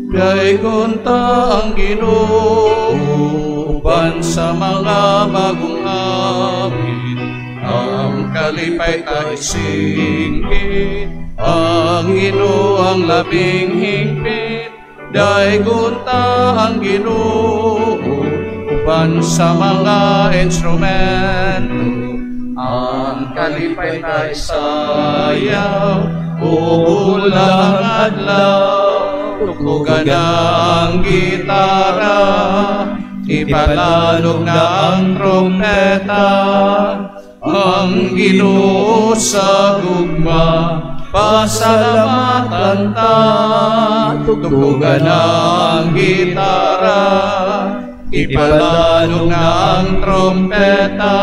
Daygon ta ang Ginoo uban sa mga bagong awit, ang kalipay ta isingkit, ang Ginoo ang labing hingpit. Daygon ta ang Ginoo uban sa mga instrumento, ang kalipay ta isayaw ug bulang adlaw. Tugtugan na ang gitara, ipalanog na ang trompeta, ang Ginoo sa gugma, pasalamatan ta. Tugtugan na ang gitara, ipalanog na ang trompeta,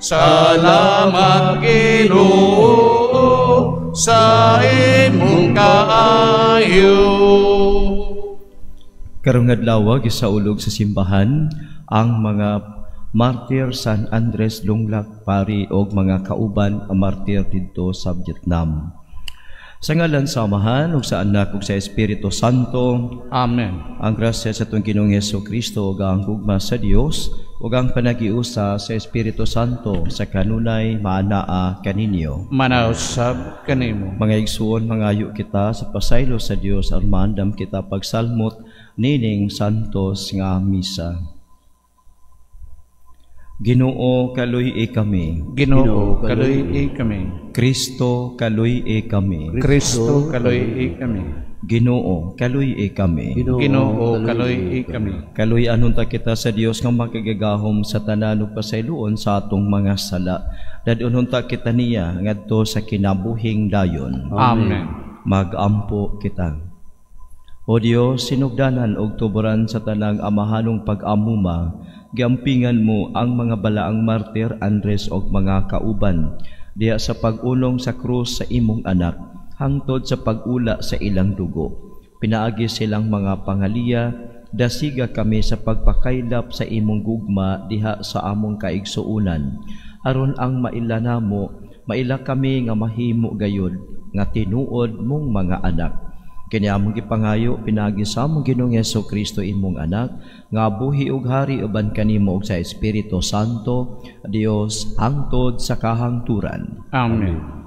salamat Ginoo sa imong kaayo. Karong adlaw gisaulog sa simbahan ang mga martir San Andres Lunglac pari og mga kauban a martir didto sa Vietnam. Sa ngalan sa Amahan ug sa Anak ug sa Espiritu Santo. Amen. Ang grasya sa atong Ginoong Hesukristo ug ang gugma sa Dios ug ang panagiusa sa Espiritu Santo sa kanunay maanaa kaninyo. Manausab kanimo. Mga igsuon, mangayo kita sa pasaylo sa Dios aron maandam kita pagsalmot nining santos nga misa. Ginoo, kaluy-i kami. Ginoo, kaluy-i kami. Kristo, kaluy-i kami. Kristo, kaluy-i kami. Ginoo, kaluy-i kami. Ginoo, kaluy-i kami. Kaluy-an unta kita sa Dios nga makagagahom sa tanan ug pasayloon sa atong mga sala. Dad-on unta kita niya ngadto sa kinabuhing dayon. Amen. Magampo kita. O Dios, sinugdanan og tuboran sa tanang amahanong pag-amuma, giampingan mo ang mga balaang martir Andres og mga kauban diha sa pag-unong sa krus sa imong anak hangtod sa pag-ula sa ilang dugo. Pinaagi silang mga pangaliya, dasiga kami sa pagpakaylap sa imong gugma diha sa among kaigsuonan, aron ang maila namo, maila kami nga mahimo gayud nga tinuod mong mga anak. Kini among gipangayo pinaagi sa among Ginoong Hesukristo imong anak nga buhi ug hari uban kanimo ug sa Espiritu Santo, Dios hangtod sa kahangturan. Amen.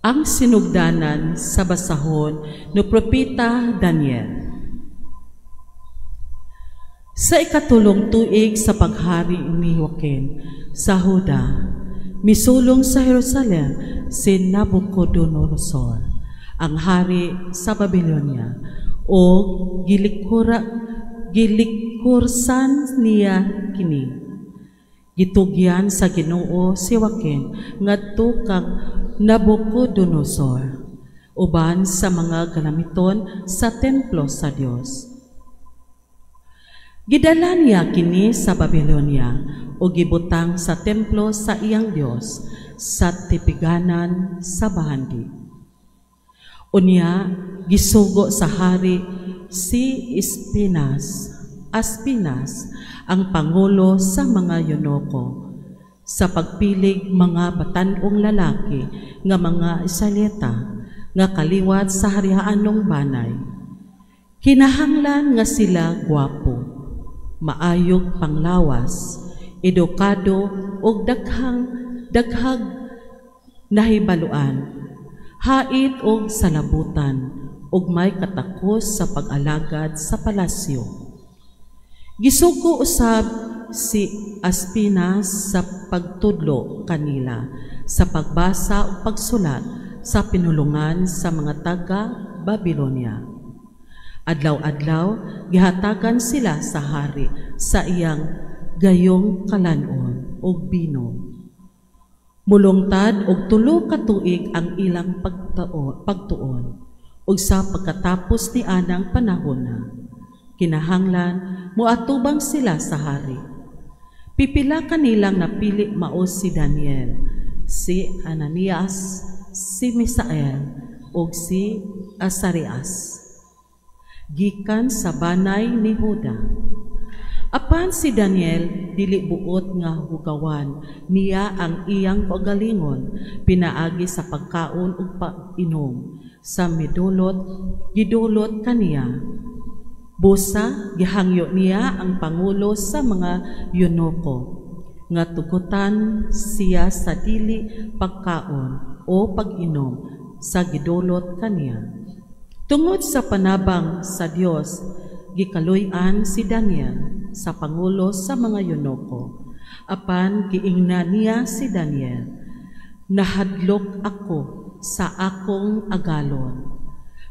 Ang sinugdanan sa basahon ni Propeta Daniel. Sa ikatulong tuig sa paghari ni Joaquin sa Huda, misulong sa Jerusalem si Nabucodonosor, ang hari sa Babylonia, o gilikursan niya kini. Gitugyan sa Ginoo si Joaquin ngadto kang Nabucodonosor uban sa mga galamiton sa templo sa Dios. Gidala niya kini sa Babylonia o gibutang sa templo sa iyang Dios sa tipiganan sa bahandi. Unya gisugo sa hari si Aspinas ang pangulo sa mga yunoko sa pagpilig mga batan-ong lalaki nga mga Israelita nga kaliwat sa harianong banay. Kinahanglan nga sila gwapo, maayog panglawas, edukado ug daghag nahibaluan, hait og salabutan ug may katakos sa pag-alagad sa palasyo. Gisugo usab si Aspinas sa pagtudlo kanila sa pagbasa ug pagsulat sa pinulungan sa mga taga Babylonia. Adlaw-adlaw gihatagan sila sa hari sa iyang gayong kalan-on ug bino. Mulungtad og 3 ka tuig ang ilang pagtuon ug sa pagkatapos ni anang panahona, Kinahanglan moatubang sila sa hari. Pipila kanilang napili mao si Daniel, si Ananias, si Misael ug si Asarias, gikan sa banay ni Juda. Apan si Daniel dili buot nga hugawan niya ang iyang kaugalingon pinaagi sa pagkaon ug pag-inom sa midulot gidulot kaniya. Busa gihangyo niya ang pangulo sa mga eunuko nga tugutan siya sa dili pagkaon o pag-inom sa gidulot kaniya. Tungod sa panabang sa Dios, gikaluy-an si Daniel sa pangulo sa mga eunuko. Apan giingna niya si Daniel, nahadlok ako sa akong agalon,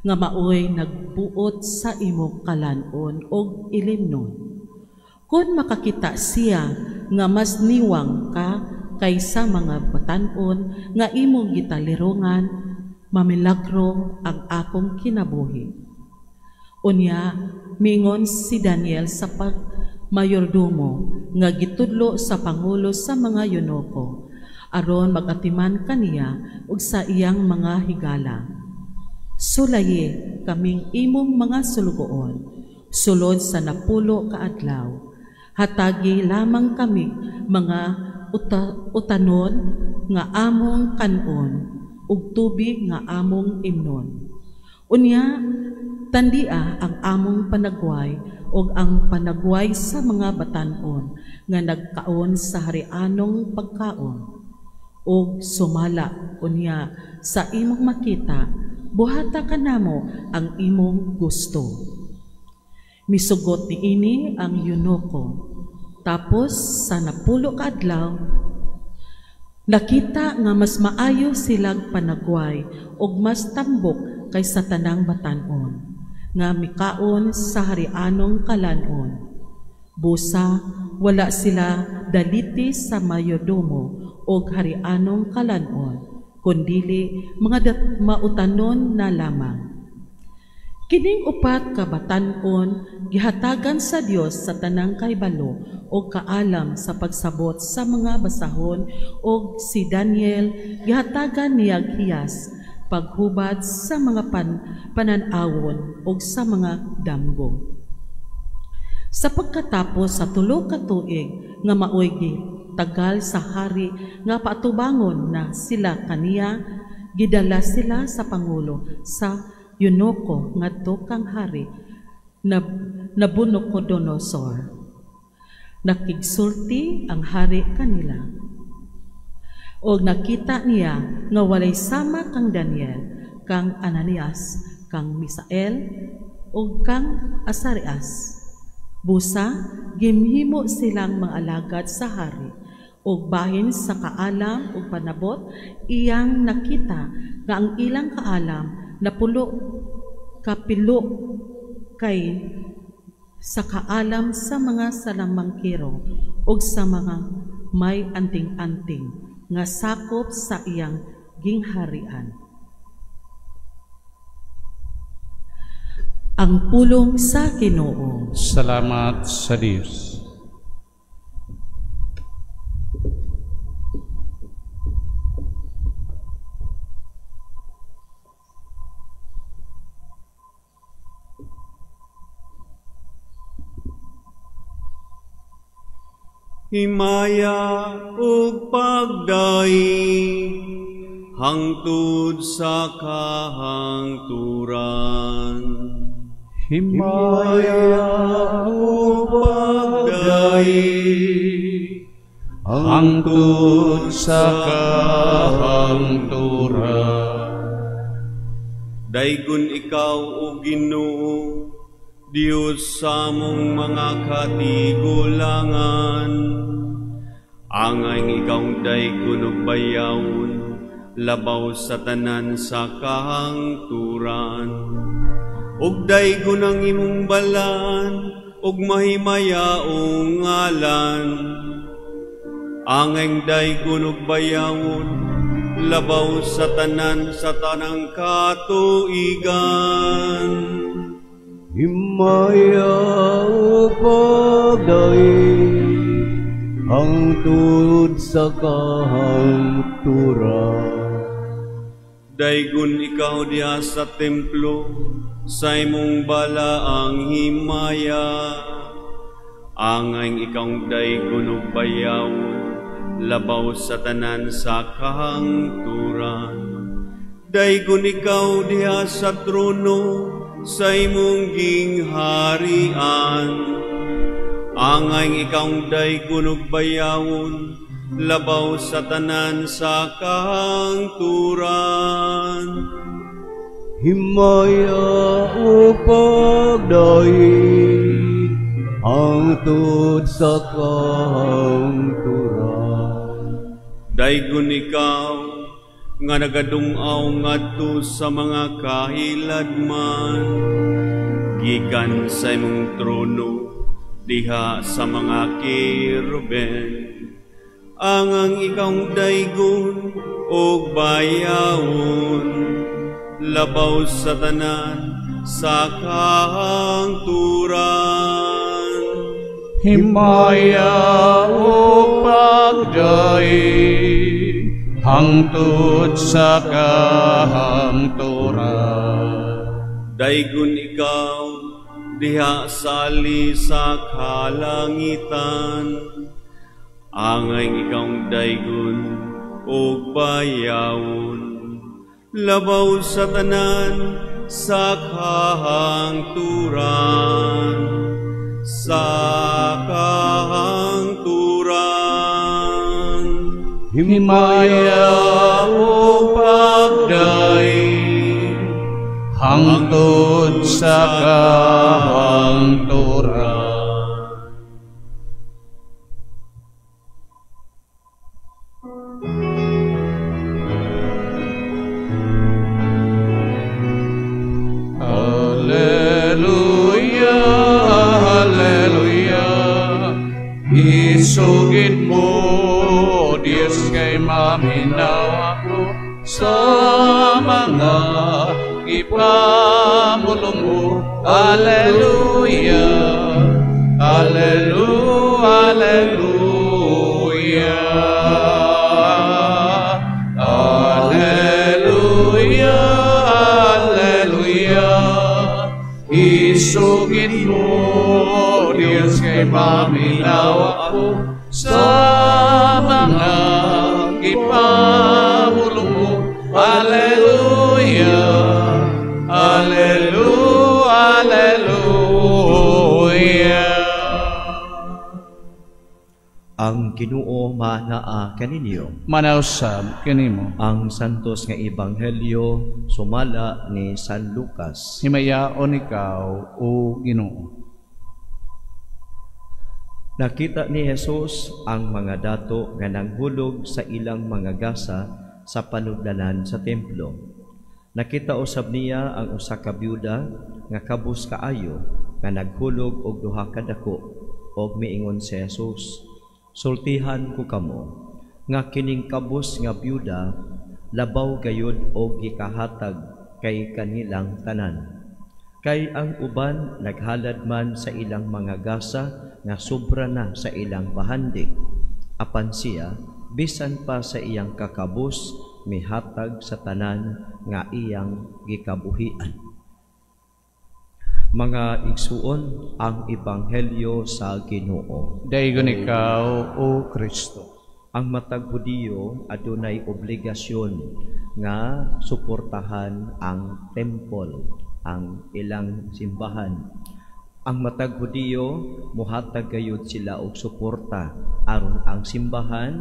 nga maoy nagbuot sa imong kalan-on og ilimnon. Kon makakita siya nga mas niwang ka kaysa mga batan-on nga imong gitalirungan, mamilagro ang akong kinabuhi. Unya, mingon si Daniel sa pagmayordomo nga gitudlo sa pangulo sa mga eunuko, aron magatiman kaniya ug sa iyang mga higala. Sulayi kaming imong mga sulugoon, sulod sa 10 ka adlaw. Hatagi lamang kami mga utanon nga among kanon ug tubig nga among imnon. Unya, tandia ang among panagway ug ang panagway sa mga batan-on nga nagkaon sa harianong pagkaon. Ug sumala unya sa imong makita, buhata kanamo ang imong gusto. Misugot niini ang eunuko. Tapos sa 10 ka adlaw, nakita nga mas maayo silang panagway ug mas tambok kaysa tanang batan-on nga mikaon sa harianong kalan-on. Busa wala sila daliti sa mayordomo og harianong kalan-on, kundili mga mautanon na lamang. Kining 4 ka batan-on gihatagan sa Dios sa tanang kahibalo og kaalam sa pagsabot sa mga basahon, og si Daniel gihatagan niyag hiyas paghubat sa mga panan-awon og sa mga damgo. Sa pagkatapos sa 3 ka tuig nga maoy tagal sa hari nga paatubangon na sila kaniya, gidala sila sa pangulo sa eunuko ngadto kang hari Nabucodonosor. Nakigsulti ang hari kanila. Og nakita niya nga walay sama kang Daniel, kang Ananias, kang Misael, ug kang Asarias. Busa gimhimo silang mga alagad sa hari, ug bahin sa kaalam ug panabot iyang nakita nga ang ilang kaalam napulo kapilo kay sa kaalam sa mga salamangkero ug sa mga may anting-anting nga sakop sa iyang gingharian. Ang pulong sa Ginoo. Salamat sa Dios. Himaya ug pagdaig hangtod sa kahangturan. Himaya ug pagdaig hangtod sa kahangturan. Daygon ikaw, o Ginoo, Diyos sa among mga katigulangan, angay ikaw daygon ug bayawon, labaw sa tanan sa kahangturan. Ug daygon ang imong balaan, ug mahimayaong ngalan. Angay daygon ug bayawon, labaw sa tanan sa tanang katuigan. Himaya o pagdaig hangtod sa kahangturan. Daygon ikaw diha sa templo, sa imong balaang himaya. Angay ikaw daygon og bayawon, labaw sa tanan sa kahangturan. Daygon ikaw diha sa trono, sa imong gingharian. Angay ikaw daygon og bayawon, labaw sa tanan sa kahangturan. Himaya o pagdaig hangtod sa kahangturan. Daygon ikaw nga nagadung-aw ngadto sa mga kahiladman, gikan sa imong trono diha sa mga keruben. Angang ikaw daygon og bayawon, labaw sa tanan sa kahangturan. Himaya o pagdaig hangtod sa kahangturan. Daygon ikaw diha sa ali sa kalangitan, angay ikaw daygon og bayawon, labaw sa tanan sa kahangturan, sa kahangturan. Himaya o pagdaig hangtod sa kahangturan. Alleluia, alleluia, isugid mo, Diyos, kay maminaw ako sa mga ipamulong mo. Alleluia, alleluia, alleluia. Alleluia, alleluia, isugid mo, Diyos, kay maminaw ako sa mga ipamulong mo. Alleluia, alleluia, alleluia. Ang Ginoo manaa kaninyo. Manausab kanimo. Ang santos nga ebanghelyo sumala ni San Lucas. Himayaon ikaw, o Ginoo. Nakita ni Jesus ang mga dato nga nanghulog sa ilang mga gasa sa panudlanan sa templo. Nakita usab niya ang usa ka byuda nga kabus kaayo nga naghulog og duha ka dako, og miingon si Jesus, "Sultihan ko kamo nga kining kabus nga byuda labaw gayud og gikahatag kay kanilang tanan. Kay ang uban naghalad man sa ilang mga gasa nga sobra na sa ilang bahandi. Apan siya, bisan pa sa iyang kakabus, mihatag sa tanan nga iyang gikabuhian." Mga igsuon, ang ebanghelyo sa Ginoo. Daygon ikaw, o Kristo. Ang matag Hudiyo adunay obligasyon nga suportahan ang temple, ang ilang simbahan. Ang matag Hudiyo muhatag gayud sila og suporta aron ang simbahan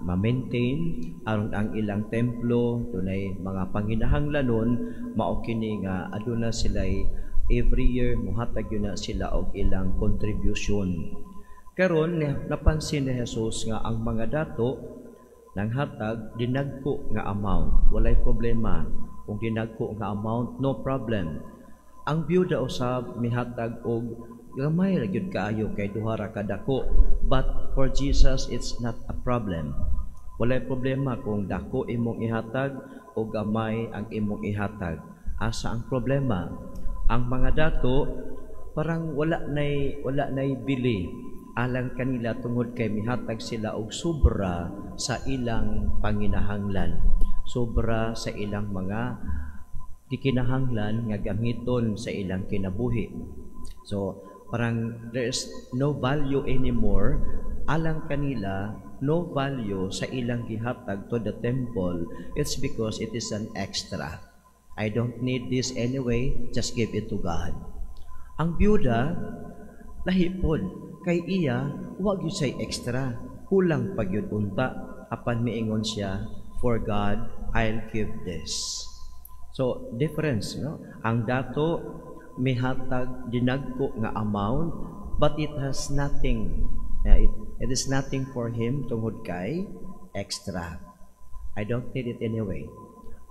ma-maintain, aron ang ilang templo dunay mga panginahanglanon, mao kini nga aduna sila'y every year muhatag yun na sila og ilang contribution. Karon napansin ni Jesus nga ang mga dato nanghatag dinagko nga amount, walay problema. Kung dinagko nga amount, no problem. Ang byuda usab mihatag og gamay ra gyud kaayo kay duha ra ka dako, but for Jesus it's not a problem. Walay problema kung dako imong ihatag o gamay ang imong ihatag. Asa ang problema? Ang mga dato parang wala nay bili alang kanila tungod kay mihatag sila og sobra sa ilang panginahanglan, sobra sa ilang mga gikinahanglan nga gamiton sa ilang kinabuhi. So parang there is no value anymore alang kanila, no value sa ilang gihatag to the temple. It's because it is an extra. I don't need this anyway, just give it to God. Ang byuda, lahi pod, kay iya wa gyud say extra, kulang pa gyud unta, apan miingon siya, "For God, I'll give this." So difference, no? Ang dato mihatag dinagko nga amount, but it has nothing. It is nothing for him tungod kay extra. I don't need it anyway.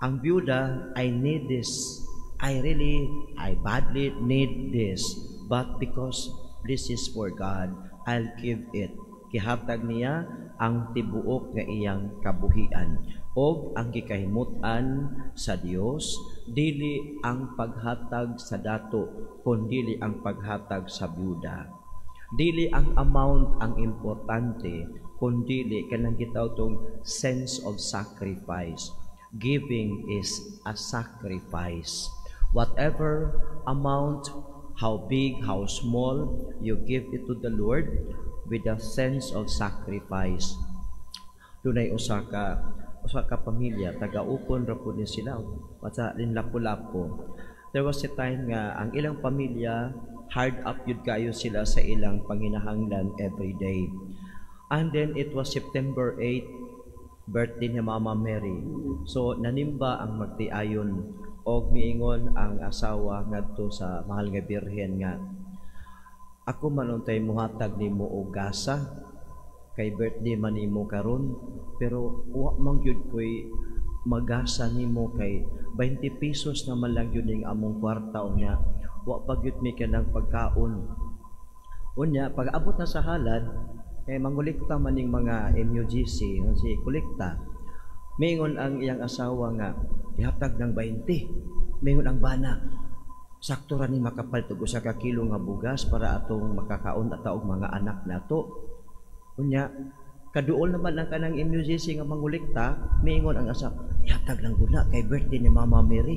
Ang byuda, I need this. I really, I badly need this. But because this is for God, I'll give it. Gihatag niya ang tibuok nga iyang kabuhian. Og ang gikahimut-an sa Dios, dili ang paghatag sa dato, kundili ang paghatag sa byuda. Dili ang amount ang importante, kundili kanang gitawag tong sense of sacrifice. Giving is a sacrifice. Whatever amount, how big, how small, you give it to the Lord with a sense of sacrifice. Dunay usa ka pamilya, taga-Upon ra pud ni sila, sa Lapu-Lapu. There was a time nga ang ilang pamilya, hard up yun kayo sila sa ilang panginahanglan every day. And then it was September 8, birthday ni Mama Mary. So nanimba ang magtiayon og miingon ang asawa ngadto sa Mahal nga Birhen nga, "Ako man untay muhatag nimo og gasa kay birthday man nimo karon, pero wa man gyud koy magasa nimo kay 20 pesos na man lang gyud ning among kwarta, unya wa pa gyud mi kanang pagkaon." Unya pag abot na sa halad kay mangolekta man ning mga MUGC, si kolekta, miingon ang iyang asawa nga ihatag ng 20. Miingon ang bana, "Sakto ra ni makapalit og usa ka kilo nga bugas para atong makakaon at og mga anak nato." Unya kaduol naman ang kanang MUGC nga mangolekta, miingon ang asawa, "Ihatag lang guna kay birthday ni Mama Mary."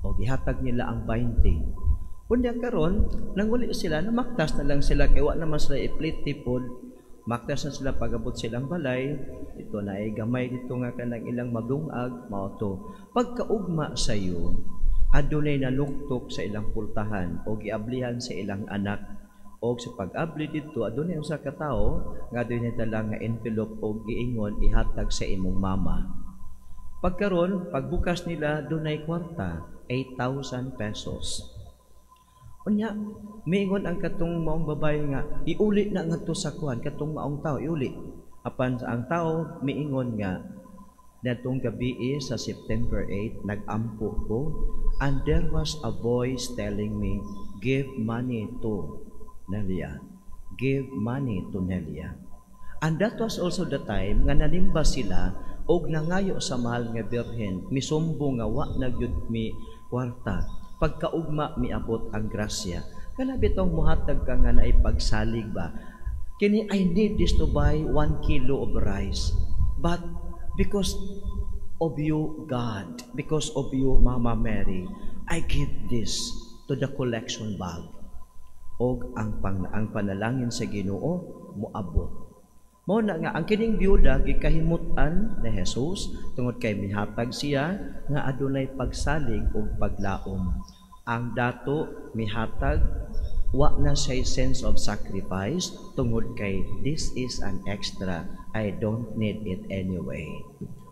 O gihatag nila ang 20. Unya karon nanguli sila, namaktas na lang sila kay wa naman sila ipliti pod. Maktas na sila pagabot silang balay. Ito na ay gamay dito nga kanang ilang madungag, mao to. Pagkaugma sa iyo, adunay nanuktok sa ilang pultahan o giablihan sa ilang anak. Og sa pag-abli didto, adunay usa ka tawo nga adunay dala nga envelope og giingon, "Ihatag sa imong mama." Pagkaron, pagbukas nila, dunay kwarta, 8,000 pesos. Unya, miingon ang katong maong babae nga, "Iuli na ngadto sa kuan, katong maong tao, iuli." Apan ang tao miingon nga, "Natong gabi sa September 8, nag-ampo ko, and there was a voice telling me, 'Give money to Nelia. Give money to Nelia.'" And that was also the time nga nanimba sila og nangayo sa Mahal nga Birhen, misumbong nga wa na gyud mi kwarta. Pagkaugma miabot ang grasya. Kana bitong muhatag ka nga naipagsalig ba? Kini, I need this to buy 1 kilo of rice. But because of you, God, because of you, Mama Mary, I give this to the collection bag. Og ang panalangin sa Ginoo moabot. Mao na nga ang kining byuda gikahimut-an ni Jesus tungod kay mihatag siya nga adunay pagsalig ug paglaom. Ang dato mihatag, wa na siya sense of sacrifice tungod kay this is an extra, I don't need it anyway.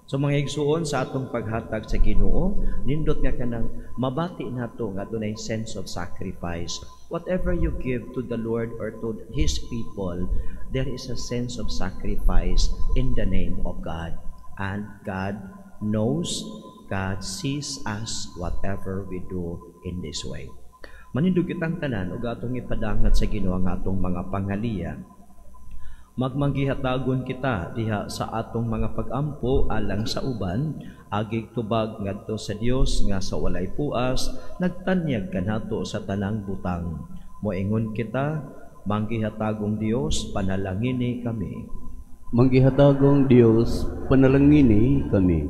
So mga igsuon, sa atong paghatag sa Ginoo, nindot nga kanang mabati nato nga adunay sense of sacrifice. Whatever you give to the Lord or to His people, there is a sense of sacrifice in the name of God. And God knows, God sees us whatever we do in this way. Manindog kitang tanan ug atong ipadangat sa Ginoo ang atong mga pangaliya. Magmanggihatagon kita diha sa atong mga pagampo alang sa uban, agig tubag ngadto sa Dios nga sa walay puas nagtanyag kanato sa tanang butang. Moingon kita, manggihatagong Dios, panalangini kami. Manggihatagong Dios, panalangini kami.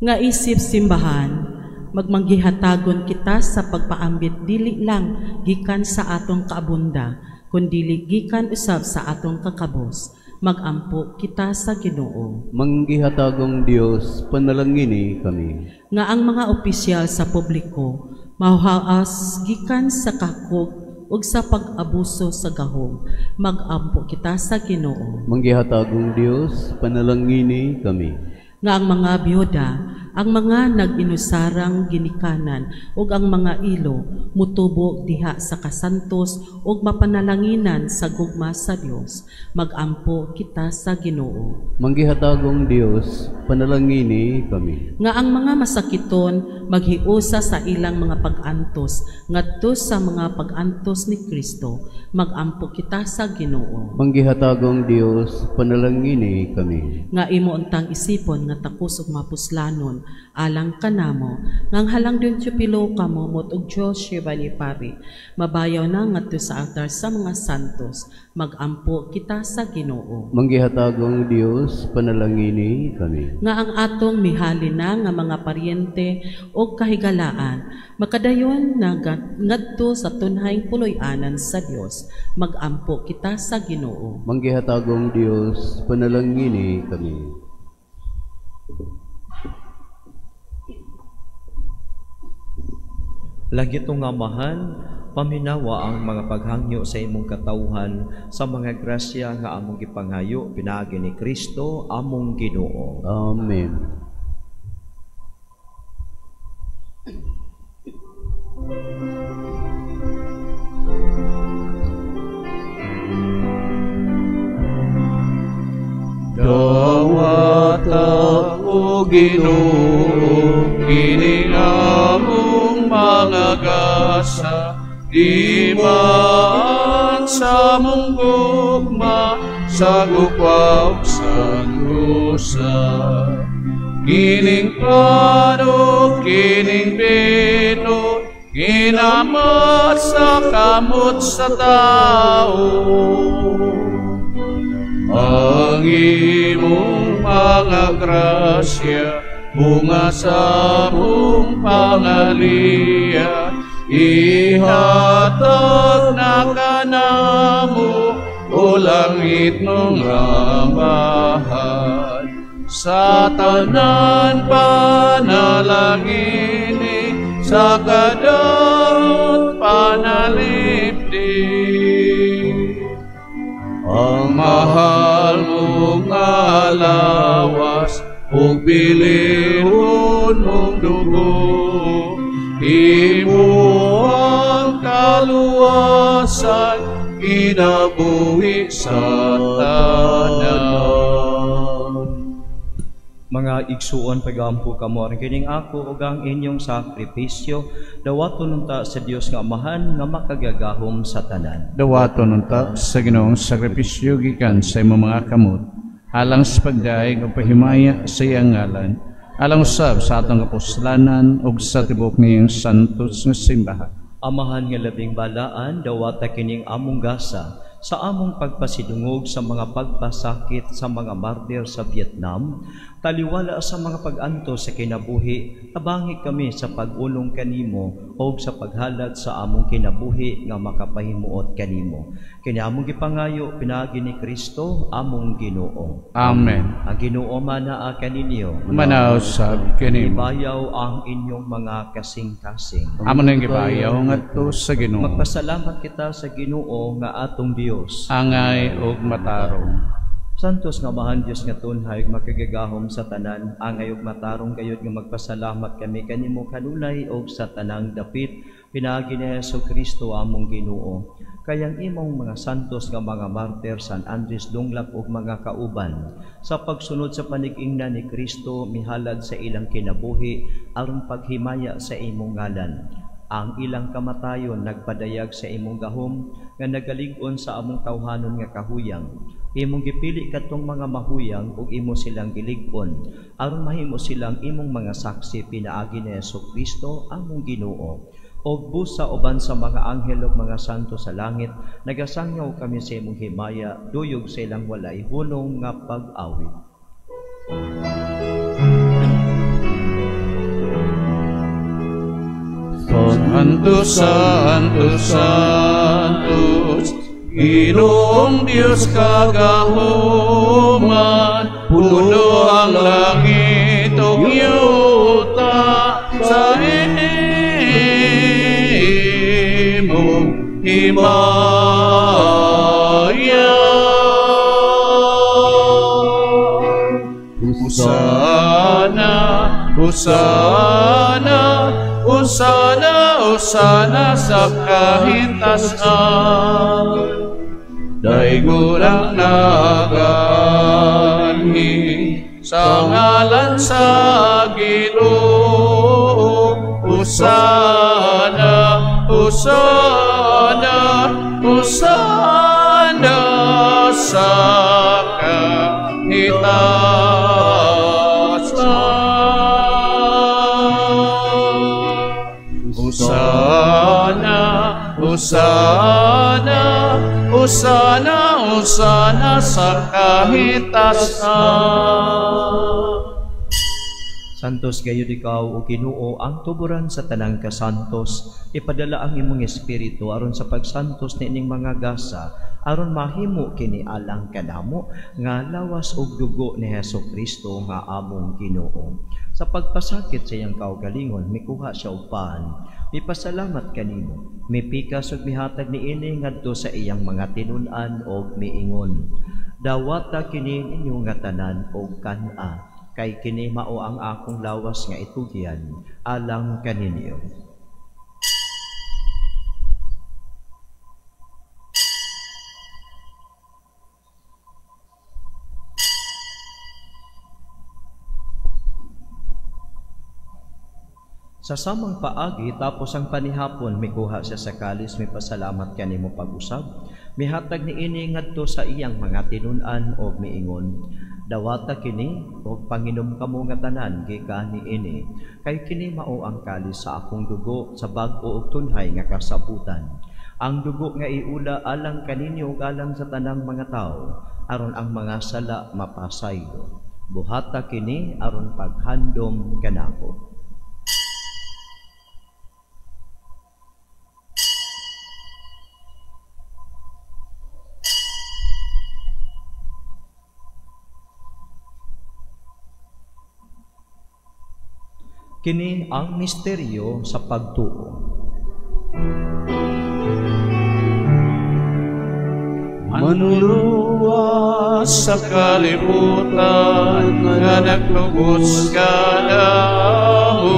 Nga isip simbahan, magmanggihatagon kita sa pagpaambit dili lang gikan sa atong kaabunda, kundili gikan usab sa atong kakabos. Magampo kita sa Ginoo. Manggihatagong Dios, panalangini kami. Nga ang mga opisyal sa publiko mahuhaas gikan sa kakog ug sa pag-abuso sa gahom. Magampo kita sa Ginoo. Manggihatagong Dios, panalangini kami. Nga ang mga biyuda, ang mga nag-inusarang ginikanan ug ang mga ilo mutubo diha sa kasantos ug mapanalanginan sa gugma sa Dios. Magampo kita sa Ginoo. Manggihatagong Dios, panalangini kami. Nga ang mga masakiton maghiusa sa ilang mga pag-antos ngadto sa mga pag-antos ni Kristo. Magampo kita sa Ginoo. Manggihatagong Dios, panalangini kami. Nga imo untang isipon nga takos ug mapuslanon alang kanamo ngang halang din pilo kamo mot og Diyos Shebani pari mabayaw na ngadto sa altar sa mga santos. Magampo kita sa Ginoo. Manggihatagong Dios, panalangini kami. Nga ang atong mihalin na nga mga paryente og kahigalaan makadayon na ngadto sa tunhayng puloy-anan sa Dios. Magampo kita sa Ginoo. Manggihatagong Dios, panalangini kami. Langitong Amahan, paminawa ang mga paghangyo sa imong katawhan sa mga grasya nga among gipangayo pinaagi ni Kristo among Ginoo. Amen. Dawata o Ginoo, kining among mga gasa, di man sa mong gugma, sa gukwaw sa lusa. Kining plano, kining bino, ginamat sa kamot sa tao. Ang imong mga grasya, bunga sa mong pangaliya, ihatag na kanamo, o langit mong amahan. Sa tanan panalangini, sa kadawot panalipdi. Ang mahal mong alawas, ug bilihon mong dugo, imo ang kaluwasan, kinabuhi sa tanan. Mga igsuon, pagampo kamo aron kining ako ug ang inyong sakripisyo, dawaton unta sa Dios nga Amahan nga makagagahom sa tanan. Dawaton unta sa Ginoong sakripisyo gikan sa imong mga kamot, alang sa pagdaig ug pahimaya sa iyang ngalan, alang usab sa atong kapuslanan ug sa tibuok niyang santos nga simbahan. Amahan nga labing balaan, dawata kining among gasa sa among pagpasidungog sa mga pagpasakit sa mga martir sa Vietnam, taliwala sa mga pag-antos sa kinabuhi, tabangi kami sa pag-ulong kanimo o sa paghalad sa among kinabuhi nga makapahimuot kanimo. Kini among gipangayo pinaagi ni Kristo among Ginoo. Amen. Ang Ginoo manaa kaninyo. Manaw sab kanimo. Ibayaw ang inyong mga kasing-kasing. Amo nang gibayaw ngadto sa Ginoo. Magpasalamat kita sa Ginoo nga atong Dios. Angay ug matarong. Santos nga Amahan Dios nga tunhay ug makagagahom sa tanan, angay ug matarong gayud nga magpasalamat kami kanimo kanunay ug sa tanang dapit pinaagi ni Hesus Kristo among Ginoo. Kayang imong mga santos nga mga martir San Andres Dunglap ug mga kauban sa pagsunod sa panig-ingna ni Kristo mihalad sa ilang kinabuhi aron paghimaya sa imong ngalan. Ang ilang kamatayon nagpadayag sa imong gahom nga nagalig-on sa among tawhanon nga kahuyang. Imong gipili kadtong mga mahuyang ug imo silang gilig-on aron mahimo silang imong mga saksi pinaagi ni Hesukristo among Ginoo. Og busa uban sa mga anghel ug mga santo sa langit, nagasangyaw kami sa imong himaya, duyog sa ilang walay hunong nga pag-awit. Santo, Santo, Santo, Ginoong Diyos kagahuman, puno ang langit ug yuta sa imong himaya. Hosana, Hosana, Hosana, Hosana sa kahitasan. Daygon ang naganhi sa ngalan sa Ginoo. Hosana, Hosana, Hosana sa kahitasan. Hosana, Hosana, Hosana, Hosana sa kahitasan. Santos gayud ikaw o Ginoo, ang tuburan sa tanang kasantos. Ipadala ang imong espiritu aron sa pagsantos niining mga gasa, aron mahimo kini alang kanamo nga lawas ug dugo ni Hesukristo nga among Ginoo. Sa pagpasakit sa iyang kaugalingon, mikuha siya og pan, mipasalamat kanimo, mipikas ug mihatag niini ngadto sa iyang mga tinun-an og miingon: Dawata kini ninyo nga tanan og kan-a, kay kini mao ang akong lawas nga itugyan alang kaninyo. Sa samang paagi, tapos ang panihapon, mikuha siya sa kalis, mipasalamat kanimo pag-usab, mihatag niini ngadto sa iyang mga tinun-an og miingon: Dawata kini og panginom kamo nga tanan gikan niini, kay kini mao ang kalis sa akong dugo sa bag-o ug tunhay nga kasabutan. Ang dugo nga iula alang kaninyo ug alang sa tanang mga tawo, aron ang mga sala mapasaylo. Buhata kini aron paghandom kanako. Kini ang misteryo sa pagtuo. Manuluwas sa kalibutan nga nagtugos kanamo,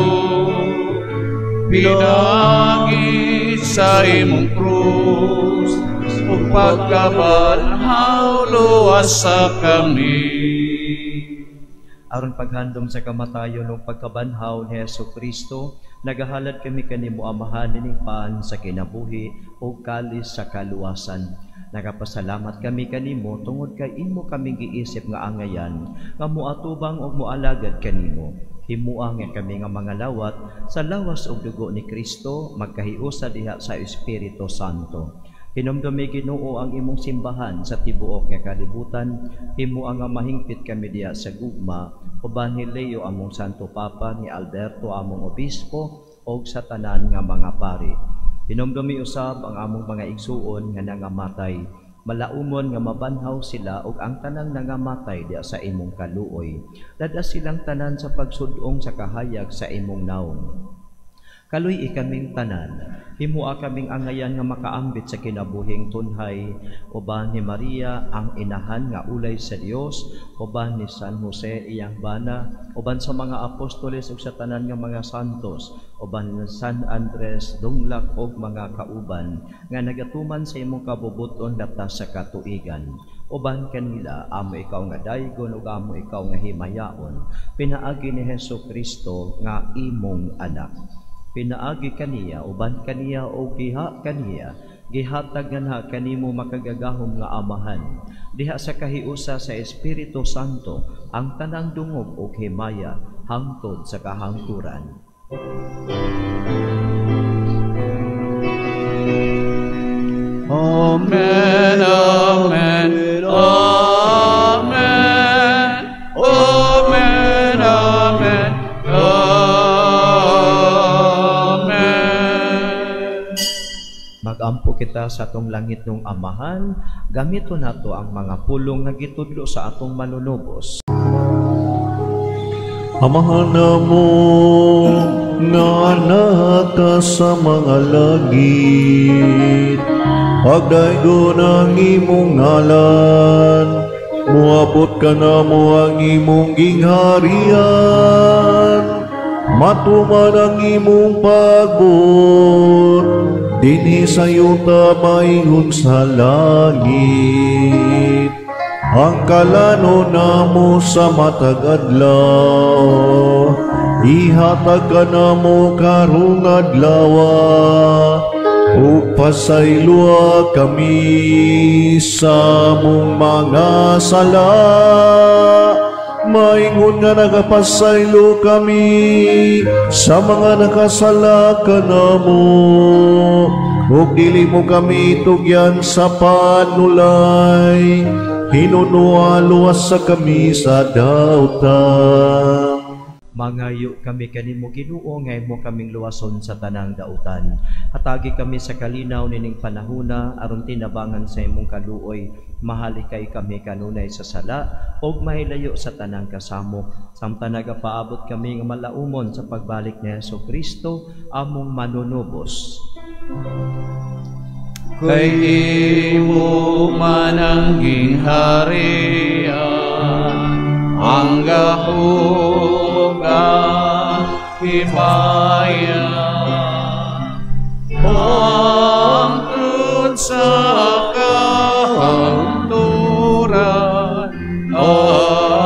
pinagi sa imong krus ug pagkabanhaw luwas sa kami. Aron paghandom sa kamatayon ug pagkabanhaw ni Hesukristo, nagahalad kami kanimo Amahan nining paan sa kinabuhi ug kalis sa kaluwasan. Nagapasalamat kami kanimo tungod kay imo kaming giisip nga angayan nga moatubang ug moalagad kanimo. Himua nga kami nga mga lawat sa lawas ug dugo ni Kristo magkahiusa diha sa Espiritu Santo. Hinumdumi Ginoo ang imong simbahan sa tibuok nga kalibutan, himua nga mahingpit kami diha sa gugma, uban ni Leo among Santo Papa, ni Alberto among Obispo, og sa tanan nga mga pari. Hinumdumi usab ang among mga igsuon nga nangamatay, malaumon nga mabanhaw sila og ang tanang nangamatay diha sa imong kaluoy. Lad-a silang tanan sa pagsud-ong sa kahayag sa imong naong. Kaluy-i kaming tanan, himua kaming angayan nga makaambit sa kinabuhing tunhay, uban ni Maria ang inahan nga ulay sa Dios, uban ni San Jose iyang bana, uban sa mga apostoles ug sa tanan nga mga santos, uban ni San Andres dunglak og mga kauban nga nagatuman sa imong kabubuton latas sa katuigan. Uban kanila amo ikaw nga daygon ug amo ikaw nga himayaon, pinaagi ni Hesukristo nga imong anak. Pinaagi kaniya, uban kaniya o giha kaniya, gihatag nganha kanimo makagagahom nga Amahan. Diha sa kahiusa sa Espiritu Santo ang tanang dungog ug himaya hangtod sa kahangturan. Amen, amen, amen, amen, amen, amen. Magampo kita sa atong langit nung Amahan, gamito nato ang mga pulong nga gitudlo sa atong manunubos. Amahan namo nga naka sa mga langit, pagdaygon ang imong ngalan, muabot ka namo ang imong gingharian, matuman ang imong pagbuot, dinhi sa yuta maingon sa langit. Ang kalano namo sa matag adlaw, ihatag ka namo karong adlaw, ug pasayloa kami sa among mga sala, maingon nga nagapasaylo kami sa mga nakasala kanamo, ug dili mo kami tugyan sa panulay, hinunoa luwas sa kami sa dautan. Mangayo kami kanimo Ginoo nga imo kaming luwason sa tanang dautan. Hatagi kami sa kalinaw nining panahuna aron tinabangan sa imong kaluoy. Mahalikay kami kanunay sa sala ug mahilayo sa tanang kasamok. Samtang nagapaabot kami nga malaumon sa pagbalik ni Hesus Kristo among manunubos. Kay imo man ang gingharian, ang gahom ang himaya, hangtod sa kahangturan. Amen.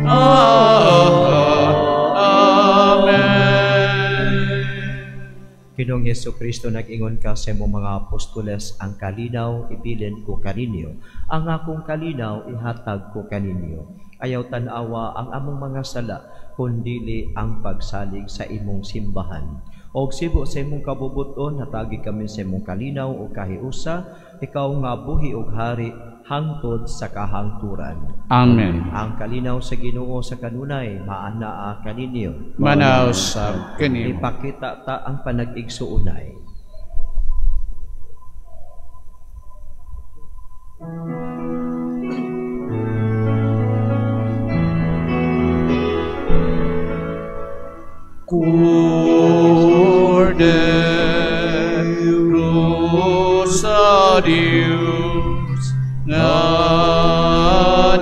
Amen. Ginoong Hesus Kristo, nag-ingon ka sa imong mga apostoles, ang kalinaw ibilin ko kaninyo, ang akong kalinaw ihatag ko kaninyo. Ayaw tan-awa ang among mga sala, kundili ang pagsalig sa imong simbahan. Og sibo sa imong kabubuton, hatagi kami sa imong kalinaw o kahiusa, ikaw nga buhi og hari hangtod sa kahangturan. Amen. Ang kalinaw sa Ginoo sa kanunay maanaa kaninyo. Manaw sab kanimo. Ipakita ta ang panag-igsuonay. Cordero sa Dios nga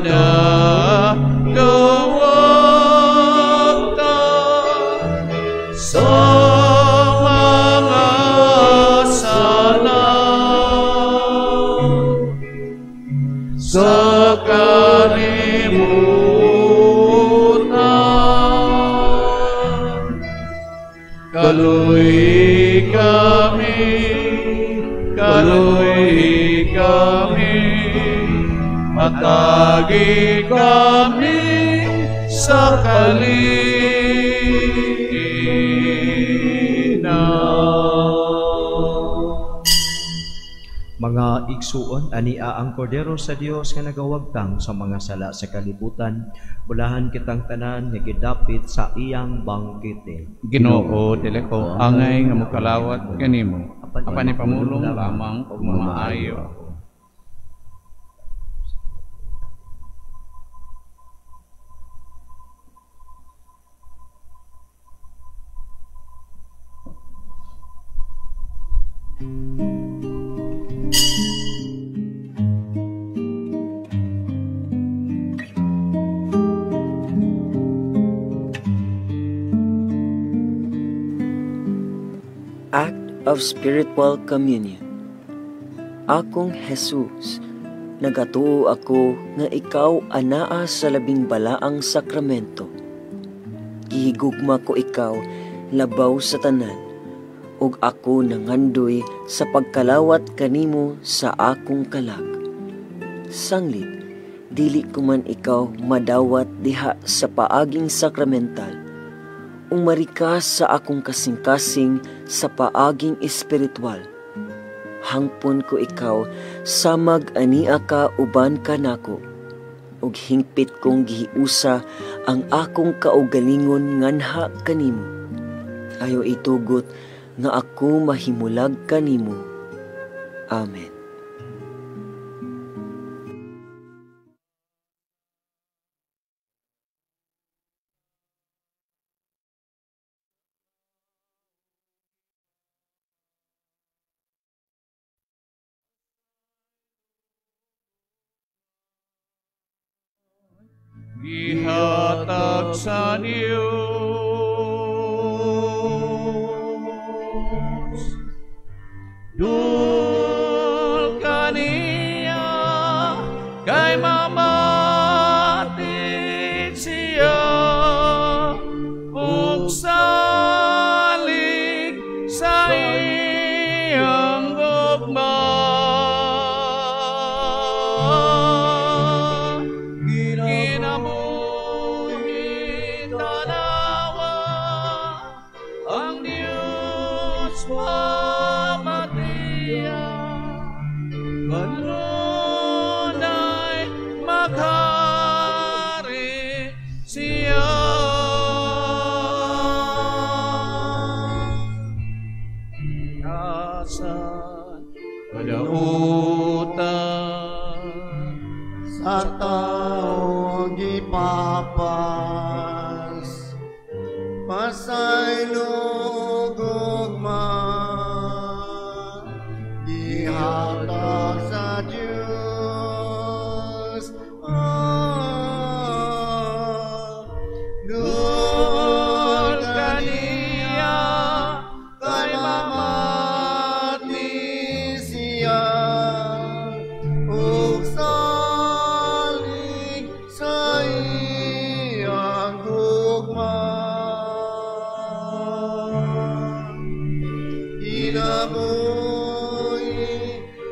nagawagta sa mga sala, sa kalibutan. Kaluoy kami, kaluoy kami, matagi kami sa kalinaw. Mga igsuon, ania ang Kordero sa Dios nga nagawagtang sa mga sala sa kalibutan. Bulahan kitang tanan nga gidapit sa iyang bangkete. Ginoo, dili ko angay nga mokalawat kanimo, apan ipamulong lamang og mamaayo ako. Act of Spiritual Communion. Akong Jesus, Nagatuo ako nga ikaw anaa sa labing balaang sakramento. Gihigugma ko ikaw labaw sa tanan, ug ako nangandoy sa pagkalawat kanimo sa akong kalag. Sanglit, dili ko man ikaw madawat diha sa paaging sakramental. Umari ka sa akong kasing-kasing sa paaging espiritual. Hangpon ko ikaw samag ania ka uban kanako, ug hingpit kong gihiusa ang akong kaugalingon nganha kanimo. Ayaw itugot nga ako mahimulag kanimo. Amen. Gihatag sa Diyos. Dul kaniya kay mamati siya ug salig sa iyang gugma. Sa tao gipapas, pasaylo gugma, gihatag sa Diyos. Dul kaniya kay mamati siya, ug salig sa iyang gugma. Kinabuhi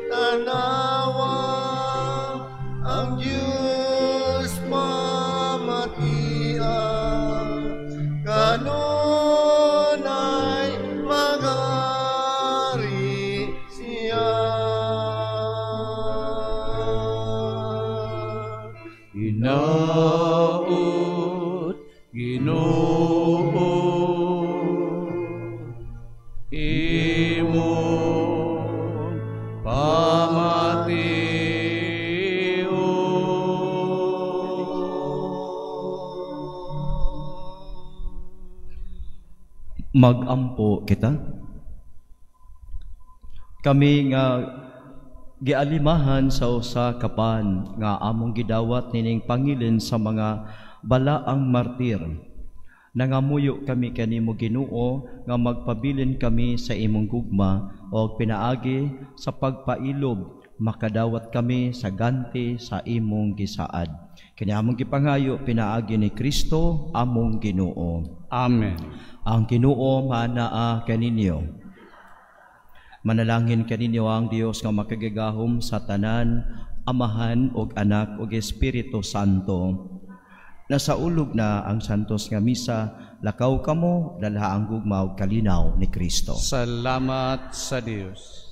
tanawa ang Diyos mamatia, kanunay maghari siya. Hinaot Ginoo, imong pamation. Magampo kita. Kami nga gialimahan sa usa ka pan nga among gidawat nining pangilin sa mga balaang martir. Nangamuyo kami kanimo Ginoo nga magpabilin kami sa imong gugma og pinaagi sa pagpailob makadawat kami sa ganti sa imong gisaad. Kini among gipangayo pinaagi ni Kristo among Ginoo. Amen. Ang Ginoo manaa kaninyo. Manalangin kaninyo ang Dios nga makagagahom sa tanan, Amahan ug Anak ug Espiritu Santo. Nasa ulog na ang santos nga misa, lakaw kamo, dalha ang gugma ug kalinaw ni Kristo. Salamat sa Dios.